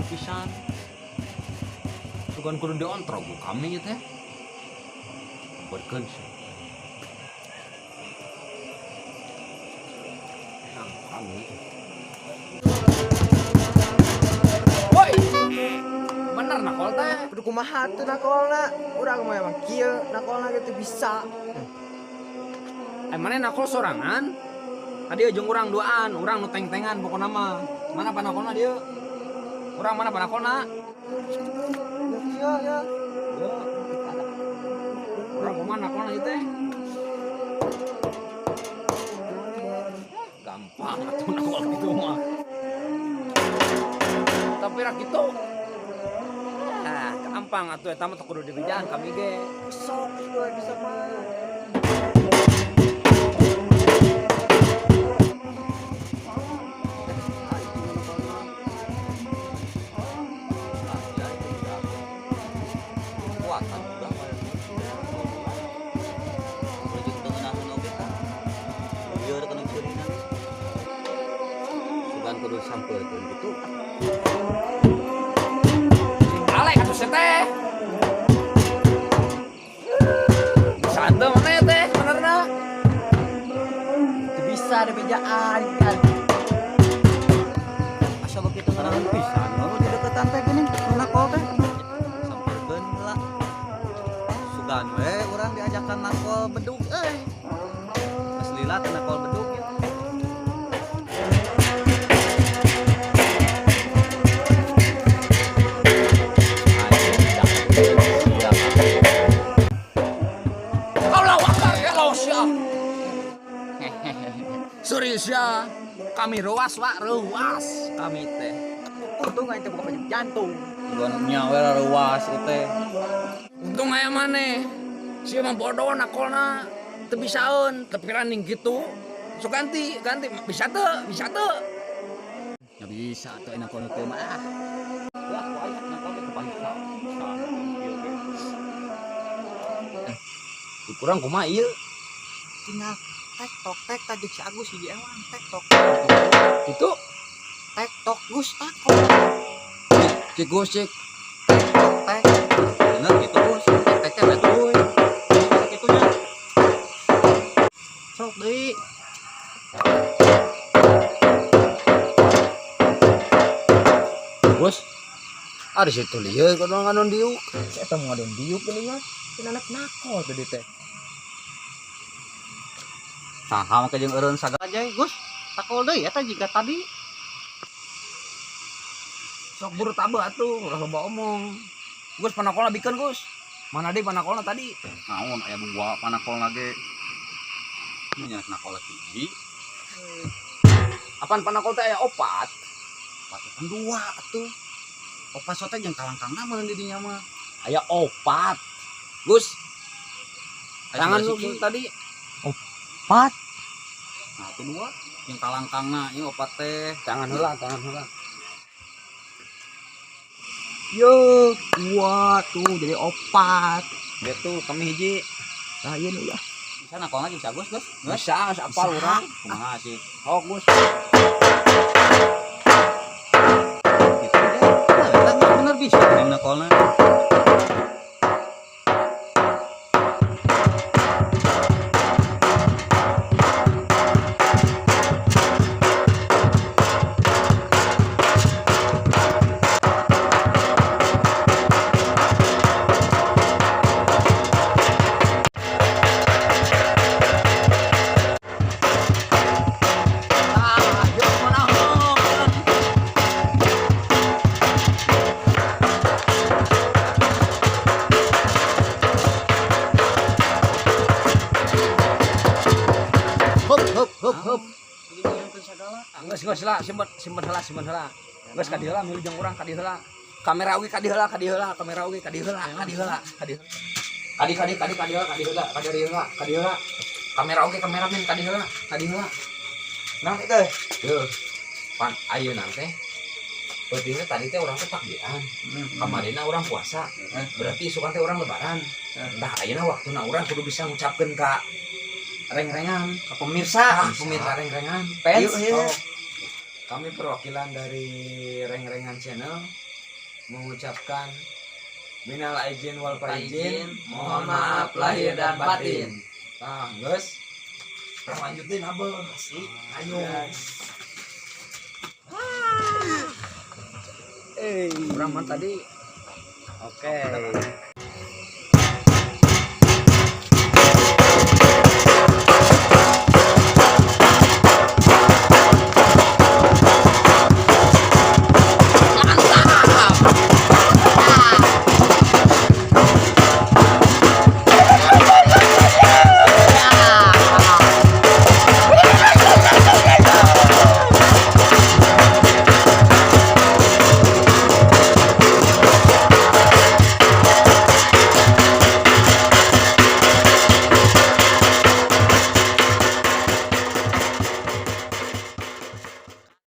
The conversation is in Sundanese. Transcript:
Pisan. Sugan kudu diontrog ku kami ieu teh. Berkeun sih. Nah, kami. Woi. Bener nakol teh. Kudu kumaha tuh nakolna? Urang mah emang kieu nakolna gitu bisa. Eh, mana nakol sorangan? Tadi jeung urang duaan, urang nu teng-tengan pokona mah. Mana panakolna dia? Urang mana panakolna? Ya kieu ya. Yo. Urang kumaha nakolna ieu teh? Gampang atuh nakol gitu mah. Tapi rak gitu. Ah, gampang atuh eta mah teu kudu dibejaan kami ge. Sok we bisa mah. Ah, ya itu udah. Kuatan udah Udah jeung teu ngeunaheun oge kan. Lieur kana ceurina ge. Sugan kudu sampeurkeun kitu. Sing alek atuh sia teh. Bisa teu mana ya teh sebenarnya? Teu bisa dibejaan kan. Asa begitu ngeunaheun pisan nu di deketan teh geuning nu nakol teh. Sampeurkeun heula. Sugan we urang diajakan nakol bedug euy. Geus lila teh nakol bedug ya. Allahu Akbar ya Allah sia. Suri sia. Kami ruas wak ruas kami teh. Untung aing teh buka penyakit jantung. Sugan nya we ruas ieu teh. Untung aya maneh. Sia mah bodoh nakolna. Teu bisaeun, teu piraning kitu. Sok ganti, ganti bisa teu, bisa teu. Ya bisa atuh enak kono teu mah. Ah. Ya aku aya nakol teh bisa. Bisa kieu ge. Kurang kumaha ieu? Tinggal tek tok tek tadi si Agus hiji ewang tek tok. Kitu. Tek tok Gus takok. Cik Gus cik. Tek tok tek. Bener gitu Gus. Tek tek teh euy. Kitu nya. Sok deui. Gus. Ari situ lieu kudu ngadon diuk. Si eta mau ngadon diuk geuning mah. Cenah anak nakol tadi teh. Saha make jeung eureun sagala Aja Gus takol deui eta jiga tadi. Sok buru tabe atuh, ulah loba omong. Gus panakolna bikeun Gus. Mana deui panakolna tadi? Naon aya dua panakolna ge. Nya nakol hiji, Apaan panakol teh aya opat? patokan dua atuh. Opat sote jeung kalangkangna meureun di dinya mah. Aya opat. Gus, Aya tangan lu siji. tadi. Opat. Nah, itu dua jeung kalangkangna ieu opat teh. Tangan heula, tangan heula. Yo, dua tuh jadi opat. Dia tuh kami hiji. Nah, iya nih ya. Bisa nakolna jeung si Agus, Gus? Geus? Bisa, geus apal urang. Kumaha sih? Oh, Gus. Gitu deh. Nah, eta geus bener bisa geuning nakolna. Ah, yo manaon. Hup hup hup hup. Geus geus lah, simpen simpen heula, simpen heula. Geus ka dieu heula milu jeung urang ka dieu heula. Kamera oge ka dieu heula, ka dieu heula, kamera oge ka dieu heula, ka dieu heula, ka dieu. Kadi kadi kadi ka dieu heula, ka dieu heula, ka dieu heula, ka dieu heula. Kamera oge kameramen ka dieu heula, ka dieu heula. Nah, itu. Yeuh. Pan ayeuna teh peutingna tadi teh urang teh takbiran. Kamarina urang puasa. Berarti isukan teh urang lebaran. Tah ayeuna waktuna urang kudu bisa ngucapkeun ka Reng-rengan ke pemirsa. ah, pemirsa reng-rengan. Fans. Oh. Kami perwakilan dari Reng-Rengan Channel Mengucapkan minal aizin wal faizin, mohon maaf lahir dan batin. Tah, geus. Urang lanjutin abang asli. Ayo. Eh. Urang mah tadi. Oke.